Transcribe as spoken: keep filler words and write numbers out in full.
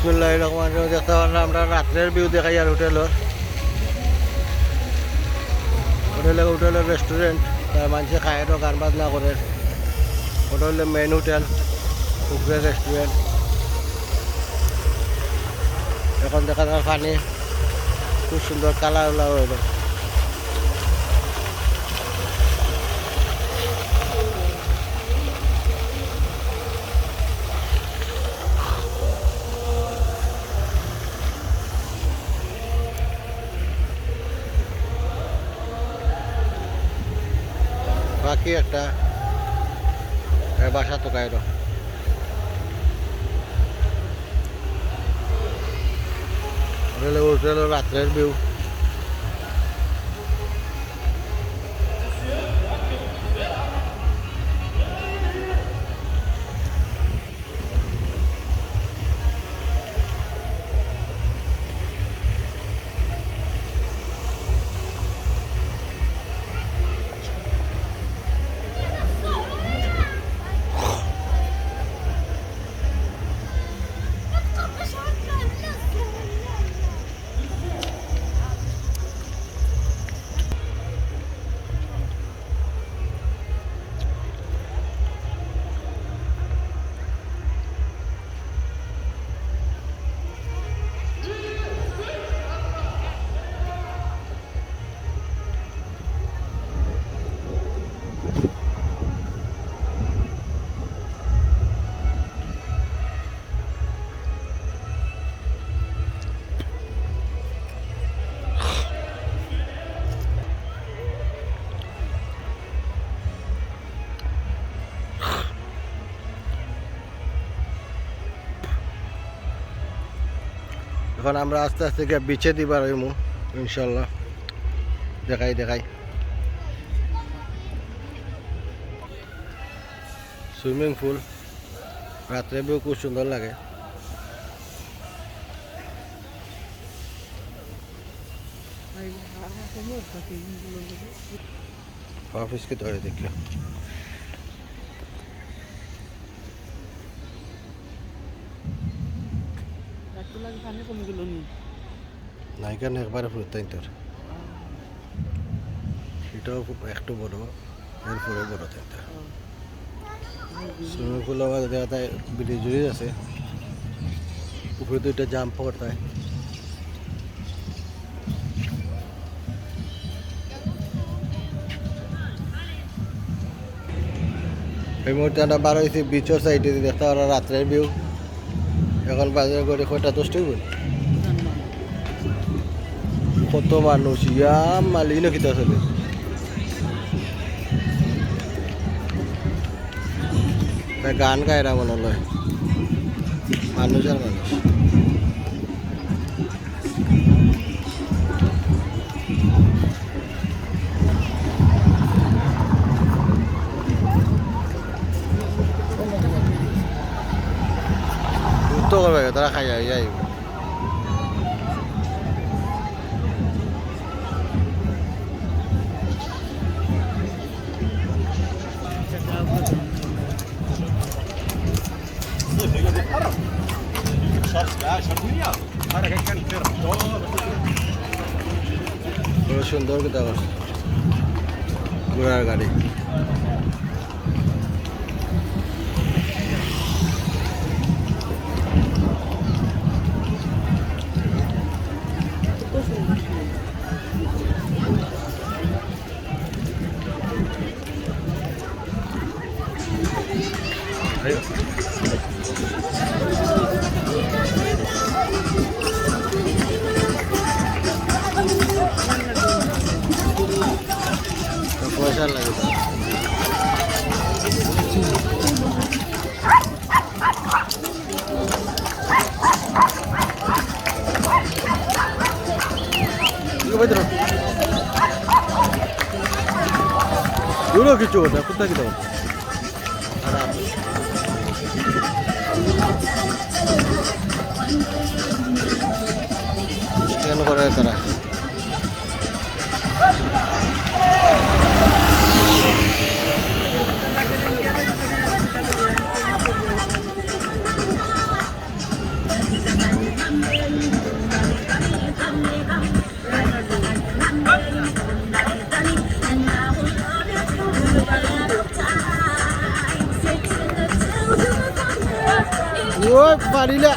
বিসমিল্লাহির রহমানির রহিম। দেখতে পারলাম আমরা রাত্রের ভিউ দেখাই আর হোটেলর। হোটেলে, হোটেলর রেস্টুরেন্ট, তার মানষে খায় তো গান বাজনা করে। ওটা হইলো মেইন হোটেল, উপরে রেস্টুরেন্ট। এখন দেখা যার পানি খুব সুন্দর কালার উলার হইলো। বাকি একটা, এ, বাসা তো গাইল। হোটেলে, হোটেলে রাত্রের ভিউ। এখন আমরা আস্তে আস্তে গিয়া বিচে দিবার হইমু, ইনশাল্লাহ। দেখাই, দেখাই। সুইমিং পুল, রাত্রে ভিউ খুব সুন্দর লাগে। অফিস কি ধরে দেখি। একটু লাগে পানি কমে গেল নি। না, এখানে একবারে ফুরতাই তোর। এটাও খুব একটু বড়, এরপরে বড় তিনটা। সুইমিং পুল আমার দেখা যায় ব্রিজ ব্রিজ আছে, উপরে দুইটা জাম্প করতে হয়। এই মুহূর্তে আমরা বার হইছি বিচর সাইডে, দেখতে পারো রাত্রের ভিউ। এখন বাজে করে কয়টা, দশটা হইব? কত মানুষ, ইয়া মালি না কিতা চলে। তা গান গায়রা মনে হয়, মানুষ আর মানুষ। উত্তর করবে, তারা খাইয়া যাইব। বড় সুন্দর কিতা করছে ঘোড়ার গাড়ি। পয়সা লাগে। দূরও কিছু কথা, কোথায় কিছু কথা? খারাপ। কেন করে তারা? ওই পারিলে।